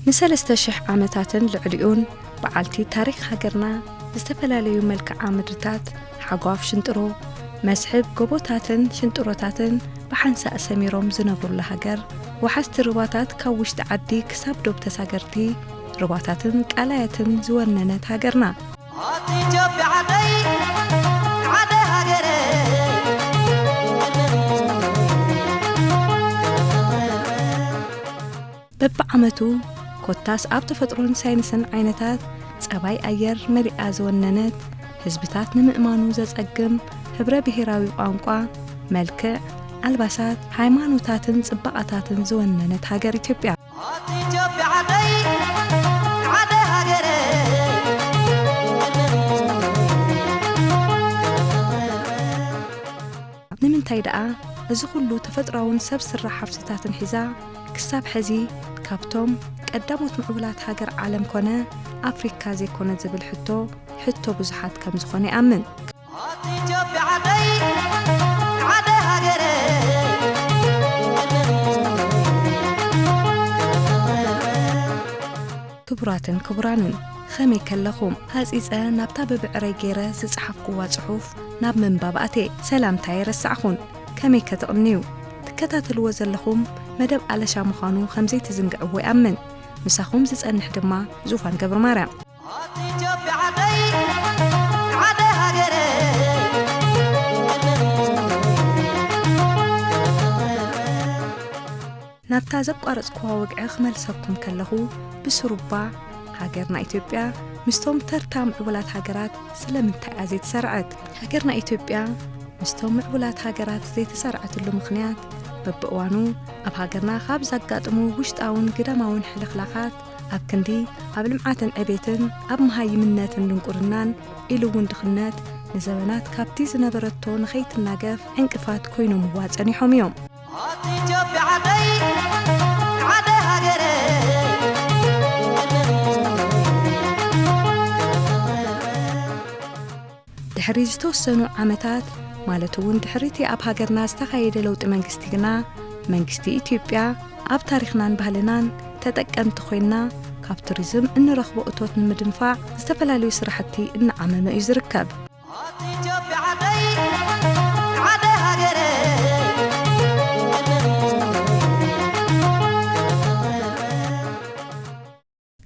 ንሰለስተ ሽሕ ዓመታትን ልዕሊኡን በዓልቲ ታሪኽ ሃገርና፣ ዝተፈላለዩ መልክዓ ምድርታት፣ ሓጓፍ ሽንጥሮ፣ መስሕብ ጎቦታትን ሽንጥሮታትን ብሓንሳእ ሰሚሮም ዝነብሩላ ሃገር፣ ወሓዝቲ ሩባታት ካብ ውሽጢ ዓዲ ክሳብ ዶብ ተሳገርቲ፣ ሩባታትን ቀላያትን ዝወነነት ሃገርና። ኣቲ ኢትዮጵያ ዓደይ፣ ዓደይ ሃገረ። በብዓመቱ ኮታስ ኣብ ተፈጥሮን ሳይንስን ዓይነታት ጸባይ ኣየር መሊኣ ዝወነነት፣ ህዝብታት ንምእማኑ ዘጸግም ህብረ ብሄራዊ ቋንቋ፣ መልክዕ፣ ኣልባሳት፣ ሃይማኖታትን ጽባቐታትን ዝወነነት ሃገር ኢትዮጵያ። ኣቲ ኢትዮጵያ ዓደይ፣ ዓደይ ሃገረ። ንምንታይ ደኣ እዚ ኩሉ ተፈጥሮኣውን ሰብ ስራሕ ሃፍትታትን ሒዛ ክሳብ ሕዚ ካብቶም ቀዳሞት ምዕቡላት ሃገር ዓለም ኮነ ኣፍሪካ ዘይኮነ ዝብል ሕቶ፣ ሕቶ ብዙሓት ከም ዝኾነ ይኣምን። ኣቲ ኢትዮጵያ ዓደይ፣ ዓደይ ሃገረ። ክቡራትን ክቡራንን፣ ኸመይ ከለኹም? ሃጺጸ ናብታ ብብዕረይ ገይረ ዝጸሓፍኩዋ ጽሑፍ ናብ ምንባብ ኣትየ፣ ሰላምታ ኣይረሳዕኹን። ከመይ ከ ትቕንዩ? ትከታተልዎ ዘለኹም መደብ ኣለሻ ምዃኑ ከም ዘይትዝንግዕዎ ይኣምን። ምሳኹም ዝጸንሕ ድማ ዙፋን ገብረማርያም። ኣቲ ኢትዮጵያ ዓደይ፣ ዓደይ ሃገረ። ናብታ ዘቋረጽኩዋ ወግዒ ክመልሰኩም ከለኹ፣ ብስሩባ ሃገርና ኢትዮጵያ ምስቶም ተርታ ምዕቡላት ሃገራት ስለምንታይ እያ ዘይተሰርዐት? ሃገርና ኢትዮጵያ ምስቶም ምዕቡላት ሃገራት ዘይተሰርዐትሉ ምኽንያት፣ በብእዋኑ ኣብ ሃገርና ካብ ዘጋጥሙ ውሽጣውን ግዳማውን ሕልኽላኻት፣ ኣብ ክንዲ ኣብ ልምዓትን ዕቤትን፣ ኣብ መሃይምነትን ድንቁርናን፣ ኢሉ እውን ድኽነት፣ ንዘበናት ካብቲ ዝነበረቶ ንኸይትናገፍ ዕንቅፋት ኮይኖምዋ ጸኒሖም እዮም። ኣቲ ኢትዮጵያ ዓደይ፣ ዓደይ ሃገረ። ድሕሪ ዝተወሰኑ ዓመታት፣ ማለት እውን ድሕሪ እቲ ኣብ ሃገርና ዝተኻየደ ለውጢ መንግስቲ ግና፣ መንግስቲ ኢትዮጵያ ኣብ ታሪኽናን ባህልናን ተጠቀምቲ ኮይንና፣ ካብ ቱሪዝም እንረኽቦ እቶት ንምድንፋዕ ዝተፈላለዩ ስራሕቲ እናዓመመ እዩ ዝርከብ። ኣቲ ኢትዮጵያ ዓደይ፣ ዓደይ ሃገረ።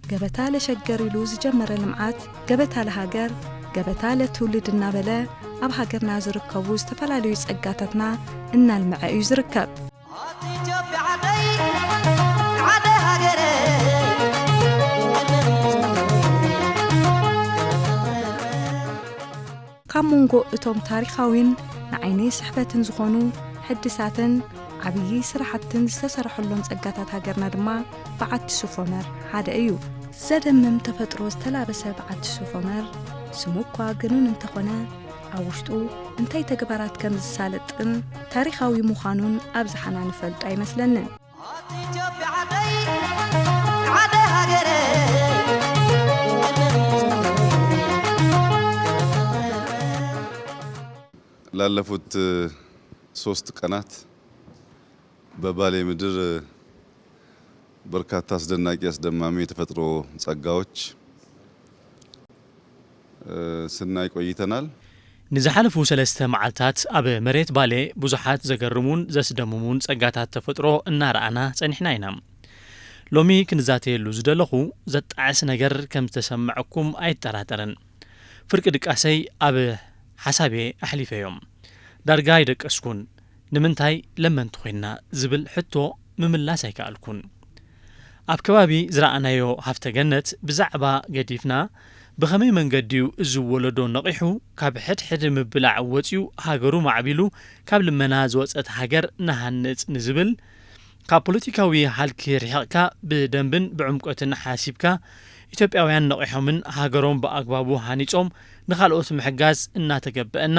ገበታ ለሸገር ኢሉ ዝጀመረ ልምዓት፣ ገበታ ለሃገር፣ ገበታ ለትውልድ እናበለ ኣብ ሃገርና ዝርከቡ ዝተፈላለዩ ጸጋታትና እናልመዐ እዩ ዝርከብ። ኣቲ ኢትዮጵያ ዓደይ፣ ዓደይ ሃገረ። ካብ መንጎ እቶም ታሪኻዊን ንዓይኒ ስሕበትን ዝኾኑ ሕድሳትን ዓብዪ ስራሕትን ዝተሰርሐሎም ጸጋታት ሃገርና ድማ በዓቲ ሱፍ ዑመር ሓደ እዩ። ዘደምም ተፈጥሮ ዝተላበሰ በዓቲ ሱፍ ዑመር፣ ስሙ እኳ ግኑን እንተኾነ፣ ኣብ ውሽጡ እንታይ ተግባራት ከም ዝሳለጥን ታሪኻዊ ምዃኑን ኣብዝሓና ንፈልጦ ኣይመስለንን። ኣቲ ኢትዮጵያ ዓደይ፣ ዓደይ ሃገረ። ላለፉት ሶስት ቀናት በባሌ ምድር በርካታ አስደናቂ፣ አስደማሚ የተፈጥሮ ጸጋዎች፣ እ፣ ስናይ ቆይተናል። ንዝሓለፉ ሰለስተ መዓልታት ኣብ መሬት ባሌ ብዙሓት ዘገርሙን ዘስደምሙን ጸጋታት ተፈጥሮ እናረኣና ጸኒሕና ኢና። ሎሚ ክንዛተየሉ ዝደለኹ ዘጣዕስ ነገር ከም ዝተሰምዐኩም ኣይጠራጠርን። ፍርቂ ድቃሰይ ኣብ ሓሳቤ ኣሕሊፈዮም። ዳርጋ ኣይደቀስኩን። ንምንታይ ለመንቲ ኮይንና ዝብል ሕቶ ምምላስ ኣይከኣልኩን። ኣብ ከባቢ ዝረኣናዮ ሃፍተ ገነት ብዛዕባ ገዲፍና፣ ብኸመይ መንገዲ'ዩ እዚ ወለዶ ነቒሑ ካብ ሕድሕድ ምብላዕ ወጺኡ ሃገሩ ማዕቢሉ ካብ ልመና ዝወጸት ሃገር ንሃንጽ ንዝብል፣ ካብ ፖለቲካዊ ሃልኪ ርሒቕካ ብደንብን ብዕምቆትን ሓሲብካ፣ ኢትዮጵያውያን ነቒሖምን ሃገሮም ብኣግባቡ ሃኒጾም ንኻልኦት ምሕጋዝ እናተገበአና፣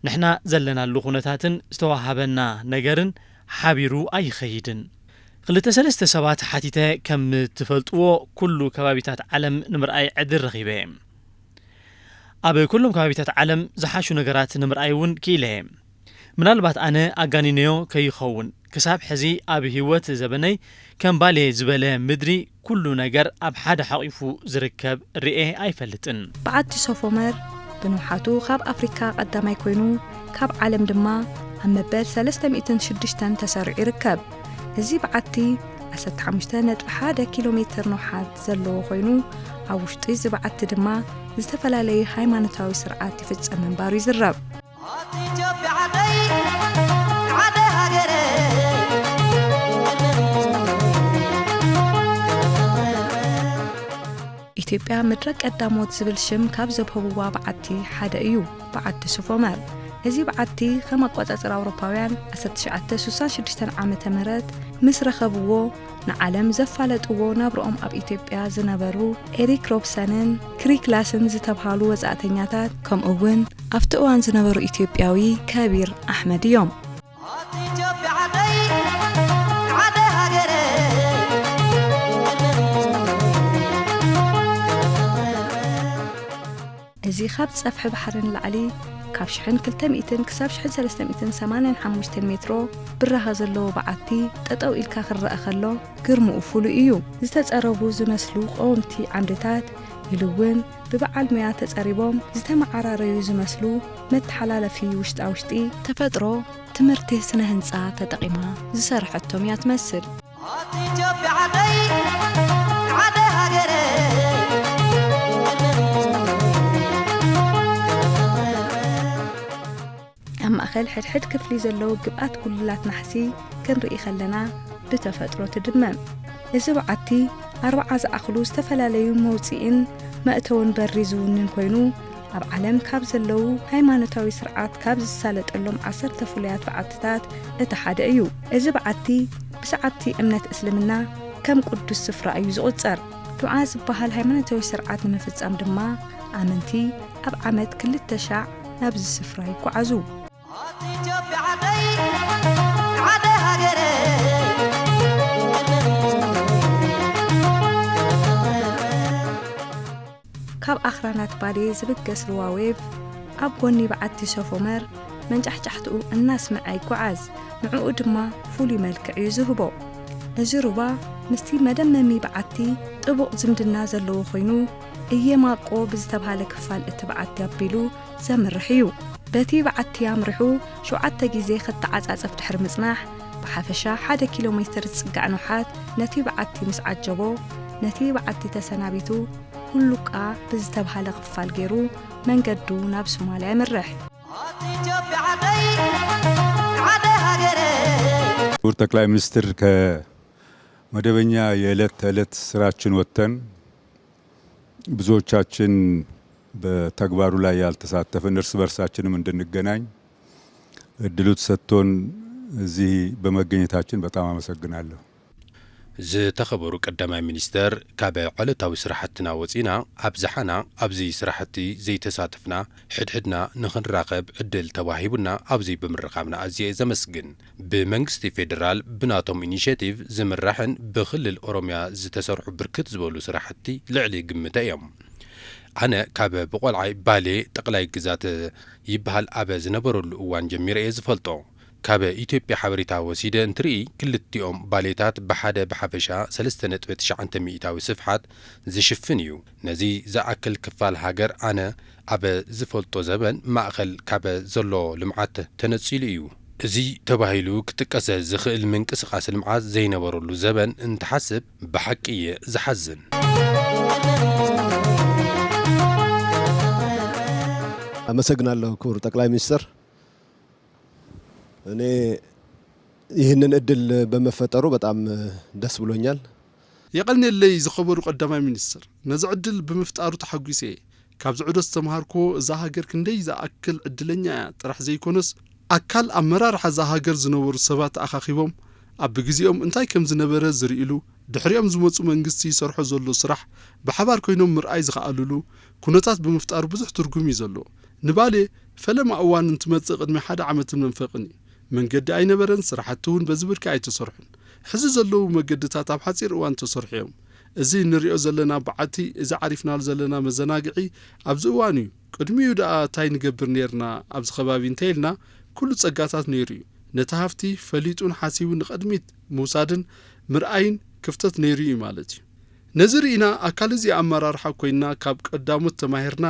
ንሕና ዘለናሉ ኩነታትን ዝተዋሃበና ነገርን ሓቢሩ ኣይኸይድን። ክልተ ሰለስተ ሰባት ሓቲተ ከም ትፈልጥዎ ኩሉ ከባቢታት ዓለም ንምርኣይ ዕድል ረኺበ እየ። ኣብ ኩሎም ከባቢታት ዓለም ዝሓሹ ነገራት ንምርኣይ እውን ክኢለ እየ። ምናልባት ኣነ ኣጋኒነዮ ከይኸውን፣ ክሳብ ሕዚ ኣብ ህይወት ዘበነይ ከም ባሌ ዝበለ ምድሪ ኩሉ ነገር ኣብ ሓደ ሓቒፉ ዝርከብ ርኤ ኣይፈልጥን። በዓቲ ሶፎመር ብንውሓቱ ካብ ኣፍሪካ ቀዳማይ ኮይኑ፣ ካብ ዓለም ድማ ኣብ መበል ሰለስተ ሚእትን ሽዱሽተን ተሰሪዑ ይርከብ። እዚ በዓቲ ዓሰርተ ሓሙሽተ ነጥቢ ሓደ ኪሎ ሜትር ንውሓት ዘለዎ ኮይኑ፣ ኣብ ውሽጢ እዚ በዓቲ ድማ ዝተፈላለዩ ሃይማኖታዊ ስርዓት ይፍጸም ምንባሩ ይዝረብ። ኢትዮጵያ ምድረ ቀዳሞት ዝብል ሽም ካብ ዘብህብዋ በዓቲ ሓደ እዩ በዓቲ ሶፎመር። እዚ በዓቲ ከም ኣቆጻጽራ ኣውሮፓውያን ዓሰርተ ትሽዓተ ስሳን ሽዱሽተን ዓመተ ምህረት ምስ ረኸብዎ፣ ንዓለም ዘፋለጥዎ ናብርኦም ኣብ ኢትዮጵያ ዝነበሩ ኤሪክ ሮብሰንን ክሪክ ላስን ዝተብሃሉ ወጻእተኛታት፣ ከምኡ እውን ኣብቲ እዋን ዝነበሩ ኢትዮጵያዊ ከቢር ኣሕመድ እዮም። እዚ ካብ ጸፍሒ ባሕሪ ንላዕሊ ካብ ሽሕን ክልተ ሚእትን ክሳብ ሽሕን ሰለስተ ሚእትን ሰማንያን ሓሙሽተን ሜትሮ ብራኸ ዘለዎ በዓቲ ጠጠው ኢልካ ክረኣ ከሎ ግርምኡ ፍሉይ እዩ። ዝተጸረቡ ዝመስሉ ቀወምቲ ዓምድታት ኢሉ እውን ብበዓል ሞያ ተጸሪቦም ዝተመዓራረዩ ዝመስሉ መተሓላለፊ ውሽጣ ውሽጢ ተፈጥሮ ትምህርቲ ስነ ህንጻ ተጠቒማ ዝሰርሐቶም እያ ትመስል። ኣብ ማእኸል ሕድሕድ ክፍሊ ዘለዉ ግብኣት ጉልላት ናሕሲ ክንርኢ ከለና ብተፈጥሮ ትድመም። እዚ በዓቲ ኣርብዓ ዝኣኽሉ ዝተፈላለዩ መውፅኢን መእተውን በሪ ዝውንን ኮይኑ፣ ኣብ ዓለም ካብ ዘለዉ ሃይማኖታዊ ስርዓት ካብ ዝሳለጠሎም ዓሰርተ ፍሉያት በዓትታት እቲ ሓደ እዩ። እዚ በዓቲ ብሰዓብቲ እምነት እስልምና ከም ቅዱስ ስፍራ እዩ ዝቑጸር። ዱዓ ዝበሃል ሃይማኖታዊ ስርዓት ንምፍጻም ድማ ኣመንቲ ኣብ ዓመት ክልተ ሻዕ ናብዚ ስፍራ ይጓዓዙ። ካብ ኣኽራናት ባሌ ዝብገስ ሩባ ዌቭ ኣብ ጎኒ በዓቲ ሶፎመር መንጫሕጫሕትኡ እናስምዐ ይጓዓዝ። ንዕኡ ድማ ፍሉይ መልክዕ እዩ ዝህቦ። እዚ ሩባ ምስቲ መደመሚ በዓቲ ጥቡቕ ዝምድና ዘለዎ ኮይኑ፣ እየማቆ ብዝተብሃለ ክፋል እቲ በዓቲ ኣቢሉ ዘምርሕ እዩ። በቲ በዓቲ ኣምሪሑ ሸውዓተ ግዜ ክተዓጻጸፍ ድሕሪ ምጽናሕ፣ ብሓፈሻ ሓደ ኪሎ ሜትር ዝጽጋዕ ንውሓት ነቲ በዓቲ ምስ ዓጀቦ፣ ነቲ በዓቲ ተሰናቢቱ፣ ሁሉቃ ብዝተብሃለ ክፋል ገይሩ መንገዱ ናብ ሶማልያ የምርሕ። ክቡር ጠቅላይ ሚኒስትር፣ ከመደበኛ የዕለት ተዕለት ስራችን ወጥተን ብዙዎቻችን በተግባሩ ላይ ያልተሳተፍን እርስ በርሳችንም እንድንገናኝ እድሉ ተሰጥቶን እዚህ በመገኘታችን በጣም አመሰግናለሁ። ዝተኸበሩ ቀዳማይ ሚኒስተር፣ ካብ ዕለታዊ ስራሕትና ወጺና ኣብዝሓና ኣብዚ ስራሕቲ ዘይተሳተፍና ሕድሕድና ንኽንራኸብ ዕድል ተዋሂቡና ኣብዚ ብምርኻብና ኣዝየ እየ ዘመስግን። ብመንግስቲ ፌደራል ብናቶም ኢኒሼቲቭ ዝምራሕን ብክልል ኦሮምያ ዝተሰርሑ ብርክት ዝበሉ ስራሕቲ ልዕሊ ግምተ እዮም። ኣነ ካብ ብቆልዓይ ባሌ ጠቕላይ ግዛት ይበሃል ኣብ ዝነበረሉ እዋን ጀሚረ እየ ዝፈልጦ። ካብ ኢትዮጵያ ሓበሬታ ወሲደ እንትርኢ ክልቲኦም ባሌታት ብሓደ ብሓፈሻ ሰለስተ ነጥቢ ትሽዓተ ሚእታዊ ስፍሓት ዝሽፍን እዩ። ነዚ ዝኣክል ክፋል ሃገር ኣነ ኣብ ዝፈልጦ ዘበን ማእኸል ካብ ዘሎ ልምዓት ተነፂሉ እዩ። እዚ ተባሂሉ ክጥቀስ ዝኽእል ምንቅስቓስ ልምዓት ዘይነበረሉ ዘበን እንትሓስብ ብሓቂ እየ ዝሓዝን። አመሰግናለሁ ክቡር ጠቅላይ ሚኒስትር። እኔ ይህንን እድል በመፈጠሩ በጣም ደስ ብሎኛል። የቐንየለይ ዝኸበሩ ቀዳማይ ሚኒስትር፣ ነዚ ዕድል ብምፍጣሩ ተሓጒሰ እየ። ካብዚ ዑደት ዝተምሃርክዎ እዛ ሃገር ክንደይ ዝኣክል ዕድለኛ እያ ጥራሕ ዘይኮነስ ኣካል ኣመራርሓ እዛ ሃገር ዝነበሩ ሰባት ተኣኻኺቦም ኣብ ብግዜኦም እንታይ ከም ዝነበረ ዝርእይሉ፣ ድሕሪኦም ዝመጹ መንግስቲ ይሰርሖ ዘሎ ስራሕ ብሓባር ኮይኖም ምርኣይ ዝኸኣልሉ ኩነታት ብምፍጣሩ ብዙሕ ትርጉም እዩ ዘለዎ። ንባሌ ፈለማ እዋን እንትመጽእ ቅድሚ ሓደ ዓመትን መንፈቕን እዩ። መንገዲ ኣይነበረን፣ ስራሕቲ እውን በዚ ብርኪ ኣይተሰርሑን። ሕዚ ዘለዉ መገድታት ኣብ ሓጺር እዋን ተሰርሑ እዮም። እዚ እንሪኦ ዘለና በዓቲ፣ እዚ ዓሪፍናሉ ዘለና መዘናግዒ ኣብዚ እዋን እዩ። ቅድሚኡ ደኣ እንታይ ንገብር ነይርና ኣብዚ ከባቢ እንተኢልና፣ ኩሉ ጸጋታት ነይሩ እዩ። ነቲ ሃፍቲ ፈሊጡን ሓሲቡን ንቐድሚት ምውሳድን ምርኣይን ክፍተት ነይሩ እዩ ማለት እዩ። ነዚ ርኢና ኣካል እዚ ኣመራርሓ ኮይንና ካብ ቀዳሞት ተማሂርና፣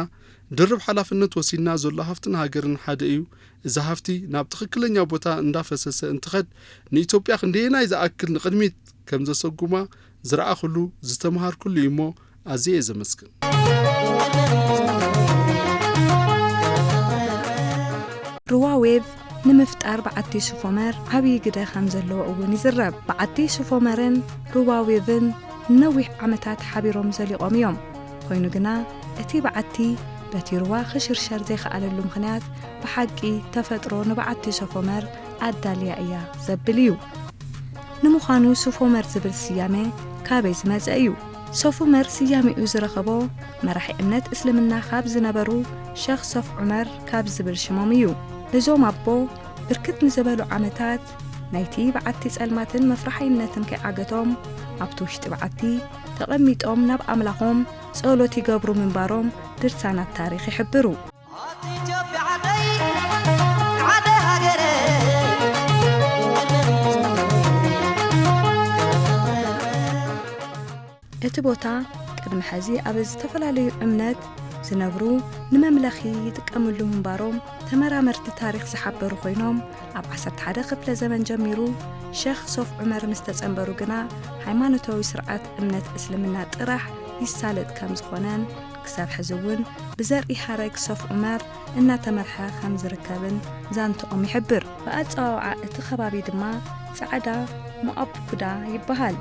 ድርብ ሓላፍነት ወሲድና፣ ዘሎ ሃፍትን ሃገርን ሓደ እዩ። እዚ ሃፍቲ ናብ ትኽክለኛ ቦታ እንዳፈሰሰ እንትኸድ ንኢትዮጵያ ክንደየናይ ዝኣክል ንቕድሚት ከም ዘሰጉማ ዝረኣኹሉ ዝተምሃርኩሉ እዩ እሞ ኣዝየ እየ ዘመስግን። ሩዋ ዌቭ ንምፍጣር በዓቲ ሱፎመር ዓብዪ ግደ ከም ዘለዎ እውን ይዝረብ። በዓቲ ሱፎመርን ሩዋ ዌቭን ንነዊሕ ዓመታት ሓቢሮም ዘሊቖም እዮም። ኮይኑ ግና እቲ በዓቲ በቲ ሩባ ክሽርሸር ዘይከኣለሉ ምኽንያት ብሓቂ ተፈጥሮ ንበዓቲ ሶፎመር ኣዳልያ እያ ዘብል እዩ። ንምዃኑ ሱፎመር ዝብል ስያመ ካበይ ዝመጸ እዩ? ሶፍ ዑመር ስያሜኡ ዝረኸቦ መራሒ እምነት እስልምና ካብ ዝነበሩ ሸኽ ሶፍ ዑመር ካብ ዝብል ሽሞም እዩ። እዞም ኣቦ ብርክት ንዝበሉ ዓመታት ናይቲ በዓቲ ጸልማትን መፍረሓይነትን ከይዓገቶም ኣብቲ ውሽጢ በዓቲ ተቐሚጦም ናብ ኣምላኾም ጸሎት ይገብሩ ምንባሮም ድርሳናት ታሪኽ ይሕብሩ። እቲ ቦታ ቅድሚ ሕዚ ኣብ ዝተፈላለዩ እምነት ዝነብሩ ንመምለኺ ይጥቀምሉ ምንባሮም ተመራመርቲ ታሪኽ ዝሓበሩ ኮይኖም፣ ኣብ ዓሰርተ ሓደ ክፍለ ዘመን ጀሚሩ ሸኽ ሶፍ ዑመር ምስ ተጸንበሩ ግና ሃይማኖታዊ ስርዓት እምነት እስልምና ጥራሕ ይሳለጥ ከም ዝኾነን ክሳብ ሕዚ እውን ብዘርኢ ሓረግ ሶፍ ዑመር እናተመርሐ ከም ዝርከብን ዛንትኦም ይሕብር። ብኣጸዋውዓ እቲ ከባቢ ድማ ጻዕዳ ሞኣብ ኩዳ ይበሃል።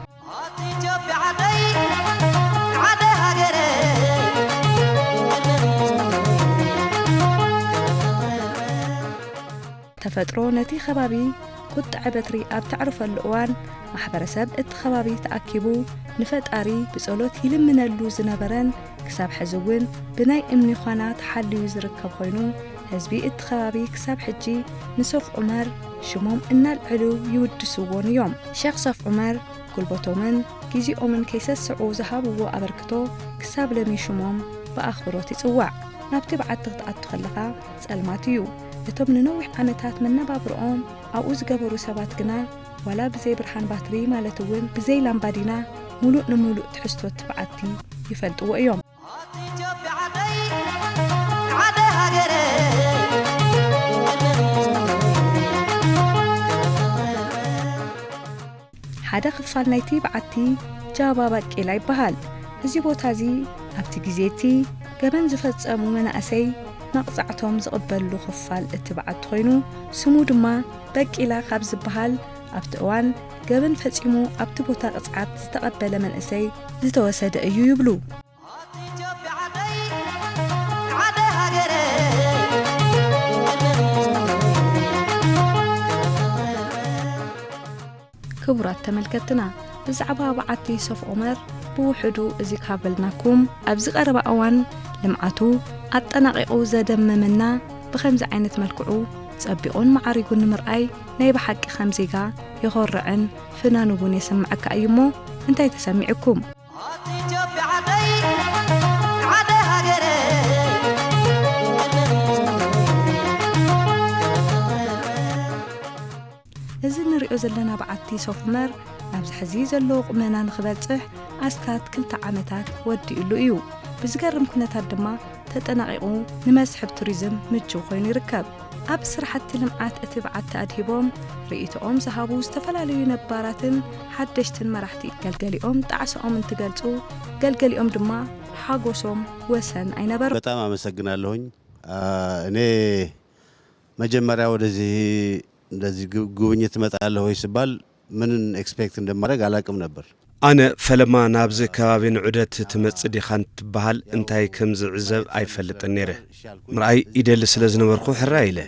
ተፈጥሮ ነቲ ከባቢ ቁጥዐ በትሪ ኣብ ተዕርፈሉ እዋን ማሕበረሰብ እቲ ከባቢ ተኣኪቡ ንፈጣሪ ብጸሎት ይልምነሉ ዝነበረን ክሳብ ሕዚ እውን ብናይ እምኒ ዃና ተሓልዩ ዝርከብ ኮይኑ ህዝቢ እቲ ከባቢ ክሳብ ሕጂ ንሶፍ ዑመር ሽሞም እናልዐሉ ይውድስዎን እዮም። ሸኽ ሶፍ ዑመር ጉልበቶምን ግዜኦምን ከይሰስዑ ዝሃብዎ ኣበርክቶ ክሳብ ለሚ ሽሞም ብኣኽብሮት ይጽዋዕ። ናብቲ በዓቲ ክትኣቱ ከለኻ ጸልማት እዩ። እቶም ንነዊሕ ዓመታት መነባብርኦም ኣብኡ ዝገበሩ ሰባት ግና ዋላ ብዘይ ብርሃን ባትሪ ማለት እውን ብዘይ ላምባዲና ሙሉእ ንሙሉእ ትሕዝቶ እቲ በዓቲ ይፈልጥዎ እዮም። ሓደ ክፋል ናይቲ በዓቲ ጃባ ባቄላ ይበሃል። እዚ ቦታ እዚ ኣብቲ ግዜ እቲ ገበን ዝፈጸሙ መናእሰይ መቕጻዕቶም ዝቕበልሉ ክፋል እቲ በዓቲ ኮይኑ ስሙ ድማ በቂላ ካብ ዝበሃል ኣብቲ እዋን ገበን ፈጺሙ ኣብቲ ቦታ ቅጽዓት ዝተቐበለ መንእሰይ ዝተወሰደ እዩ ይብሉ። ክቡራት ተመልከትና ብዛዕባ በዓቲ ሶፍ ዑመር ብውሕዱ እዚ ካብ በልናኩም ኣብዚ ቀረባ እዋን ልምዓቱ ኣጠናቒቑ ዘደመመና ብኸምዚ ዓይነት መልክዑ ጸቢቑን መዓሪጉን ንምርኣይ ናይ ብሓቂ ከም ዜጋ የኾርዕን ፍናን እውን የስምዐካ እዩ እሞ እንታይ ተሰሚዕኩም? እዚ እንሪኦ ዘለና በዓቲ ሶፍ ዑመር ናብዚ ሕዚ ዘለዎ ቁመና ንኽበጽሕ ኣስታት ክልተ ዓመታት ወዲኡሉ እዩ። ብዝገርም ኩነታት ድማ ተጠናቒቑ ንመስሕብ ቱሪዝም ምችው ኮይኑ ይርከብ። ኣብ ስራሕቲ ልምዓት እቲ በዓቲ ኣድሂቦም ርእይቶኦም ዝሃቡ ዝተፈላለዩ ነባራትን ሓደሽትን መራሕቲ ገልገሊኦም ጣዕሳኦም እንትገልጹ ገልገሊኦም ድማ ሓጎሶም ወሰን ኣይነበሮን። በጣም አመሰግናለሁኝ። እኔ መጀመሪያ ወደዚህ እንደዚህ ጉብኝት እመጣለሁ ወይ ስባል ምን ኤክስፔክት እንደማደርግ አላቅም ነበር። ኣነ ፈለማ ናብዚ ከባቢ ንዑደት ትመጽእ ዲኻ እንትበሃል እንታይ ከም ዝዕዘብ ኣይፈልጥን ነይረ። ምርኣይ ይደሊ ስለ ዝነበርኩ ሕራይ ኢለ።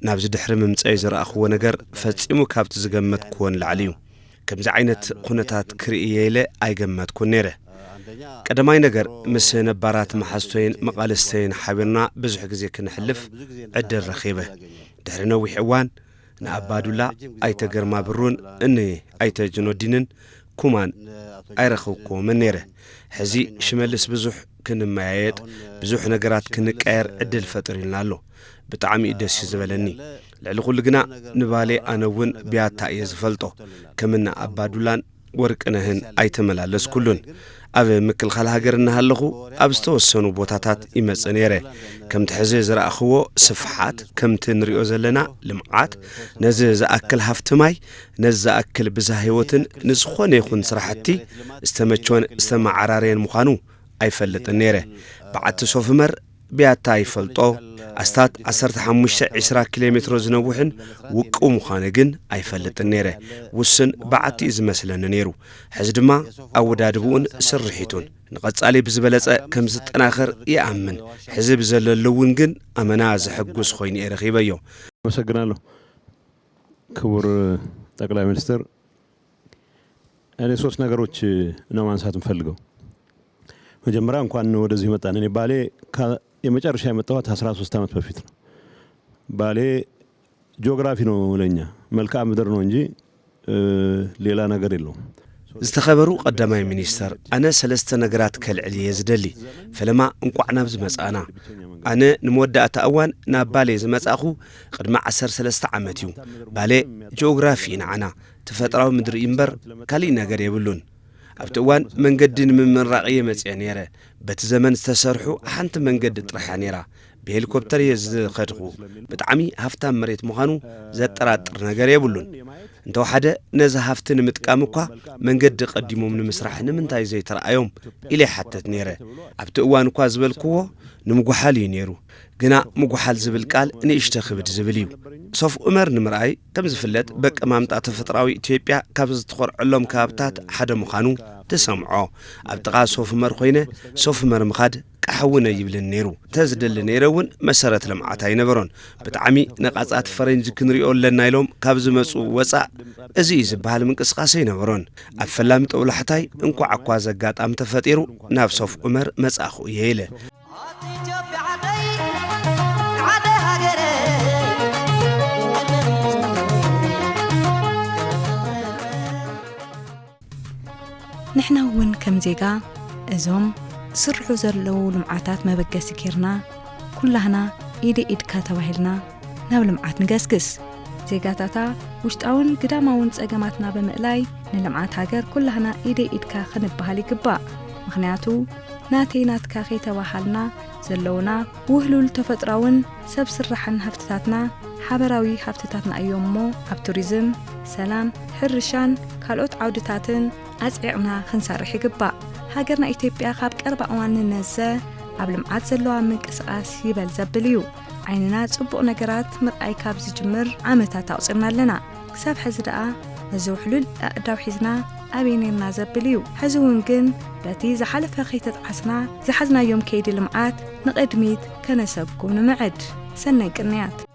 ናብዚ ድሕሪ ምምጸይ ዝረኣኽዎ ነገር ፈጺሙ ካብቲ ዝገመትክዎ ንላዕሊ እዩ። ከምዚ ዓይነት ኩነታት ክርኢ እየ ኢለ ኣይገመትኩን ነይረ። ቀዳማይ ነገር ምስ ነባራት መሓዝቶይን መቓልስተይን ሓቢርና ብዙሕ ግዜ ክነሕልፍ ዕድል ረኺበ። ድሕሪ ነዊሕ እዋን ንኣባዱላ ኣይተ ግርማ ብሩን እኒ ኣይተ ጅኖዲንን ኩማን ኣይረኸብኩዎምን ነይረ። ሕዚ ሽመልስ ብዙሕ ክንመያየጥ፣ ብዙሕ ነገራት ክንቀየር ዕድል ፈጢሩልና ኣሎ። ብጣዕሚ እዩ ደስ እዩ ዝበለኒ። ልዕሊ ኩሉ ግና ንባሌ ኣነ እውን ብያታ እየ ዝፈልጦ። ከምና ኣባዱላን ወርቅነህን ኣይተመላለስኩሉን። ኣብ ምክልኻል ሃገር እናሃለኹ ኣብ ዝተወሰኑ ቦታታት ይመጽእ ነይረ። ከምቲ ሕዚ ዝረኣኽዎ ስፍሓት፣ ከምቲ ንሪኦ ዘለና ልምዓት፣ ነዚ ዝኣክል ሃፍቲ ማይ፣ ነዚ ዝኣክል ብዝሃ ህይወትን ንዝኾነ ይኹን ስራሕቲ ዝተመቸወን ዝተመዓራረየን ምዃኑ ኣይፈልጥን ነይረ። በዓቲ ሶፍ ዑመር ብያታ ይፈልጦ፣ ኣስታት ዓሰርተ ሓሙሽተ ዒስራ ኪሎ ሜትሮ ዝነውሕን ውቁብ ምዃኑ ግን ኣይፈልጥን ነይረ። ውስን በዓቲ እዩ ዝመስለኒ ነይሩ። ሕዚ ድማ ኣወዳድብኡን ስርሒቱን ንቐጻሊ ብዝበለጸ ከም ዝጠናኸር ይኣምን። ሕዚ ብዘለሉ እውን ግን ኣመና ዘሐጉስ ኮይኑ እየ ረኺበዮ። ኣመሰግናለሁ። ክቡር ጠቅላይ ሚኒስትር፣ እኔ ሶስት ነገሮች ነው ማንሳት የምፈልገው። መጀመሪያ እንኳን ወደዚህ መጣን። እኔ ባሌ ከ-፣ የመጨረሻ የመጣሁት አስራ ሶስት ዓመት በፊት ነው። ባሌ ጂኦግራፊ ነው ለኛ፣ መልክዓ ምድር ነው እንጂ፣ እ፣ ሌላ ነገር የለውም። ዝተኸበሩ ቀዳማይ ሚኒስተር፣ ኣነ ሰለስተ ነገራት ከልዕል እየ ዝደሊ። ፈለማ እንቋዕ ናብዚ መጻእና። ኣነ ንመወዳእታ እዋን ናብ ባሌ ዝመጻእኹ ቅድሚ ዓሰርተ ሰለስተ ዓመት እዩ። ባሌ ጂኦግራፊ እዩ ንዓና፣ ተፈጥራዊ ምድሪ እዩ እምበር ካሊእ ነገር የብሉን። ኣብቲ እዋን መንገዲ ንምምራቕ እየ መጺአ ነይረ። በቲ ዘመን ዝተሰርሑ ሓንቲ መንገዲ ጥራሕ እያ ነይራ። ብሄሊኮፕተር እየ ዝኸድኹ። ብጣዕሚ ሃፍታም መሬት ምዃኑ ዘጠራጥር ነገር የብሉን። እንተወሓደ ነዚ ሃፍቲ ንምጥቃም እኳ መንገዲ ቀዲሞም ንምስራሕ ንምንታይ ዘይተረኣዮም ኢለ ይሓተት ነይረ። ኣብቲ እዋን እኳ ዝበልክዎ ንምጉሓል እዩ ነይሩ። ግና ምጉሓል ዝብል ቃል ንእሽተ ክብድ ዝብል እዩ። ሶፍ ዑመር ንምርኣይ ከም ዝፍለጥ በቂ ማምጣ ተፈጥራዊ ኢትዮጵያ ካብ ዝተኾርዐሎም ከባብታት ሓደ ምዃኑ ትሰምዖ። ኣብ ጥቓ ሶፍ ዑመር ኮይነ ሶፍ ዑመር ምኻድ ቃሕ እውን ኣይብልን ነይሩ። እንተዝደሊ ነይረ እውን መሰረት ልምዓት ኣይነበሮን። ብጣዕሚ ነቓጻት ፈረንጂ ክንሪኦ ኣለና ኢሎም ካብ ዝመጹ ወጻእ እዚ እዩ ዝበሃል ምንቅስቓስ ኣይነበሮን። ኣብ ፈላሚ ጦብላሕታይ እንኳዕ እኳ ዘጋጣሚ ተፈጢሩ ናብ ሶፍ ዑመር መጻእኹ እየ ኢለ። ንሕና እውን ከም ዜጋ እዞም ዝስርሑ ዘለዉ ልምዓታት መበገሲ ጌርና ኩላህና ኢደ ኢድካ ተባሂልና ናብ ልምዓት ንገስግስ። ዜጋታታ ውሽጣውን ግዳማውን ጸገማትና ብምእላይ ንልምዓት ሃገር ኩላህና ኢደ ኢድካ ክንበሃል ይግባእ። ምኽንያቱ ናተይ ናትካ ከይተባሃልና ዘለዉና ውህሉል ተፈጥሮኣውን ሰብ ስራሕን ሃፍትታትና ሓበራዊ ሃፍትታትና እዮም እሞ ኣብ ቱሪዝም፣ ሰላም፣ ሕርሻን ካልኦት ዓውድታትን ኣጽዒቕና ክንሰርሕ ይግባእ። ሃገርና ኢትዮጵያ ካብ ቀረባ እዋን ንነዘ ኣብ ልምዓት ዘለዋ ምንቅስቓስ ይበል ዘብል እዩ። ዓይንና ጽቡቕ ነገራት ምርኣይ ካብ ዝጅምር ዓመታት ኣቑጺርና ኣለና። ክሳብ ሕዚ ደኣ ነዚ ውሕሉል ኣእዳው ሒዝና ኣበይ ኔርና ዘብል እዩ። ሕዚ እውን ግን በቲ ዝሓለፈ ከይተጠዓስና ዝሓዝናዮም ከይዲ ልምዓት ንቕድሚት ከነሰጉም ንምዕድ። ሰናይ ቅንያት።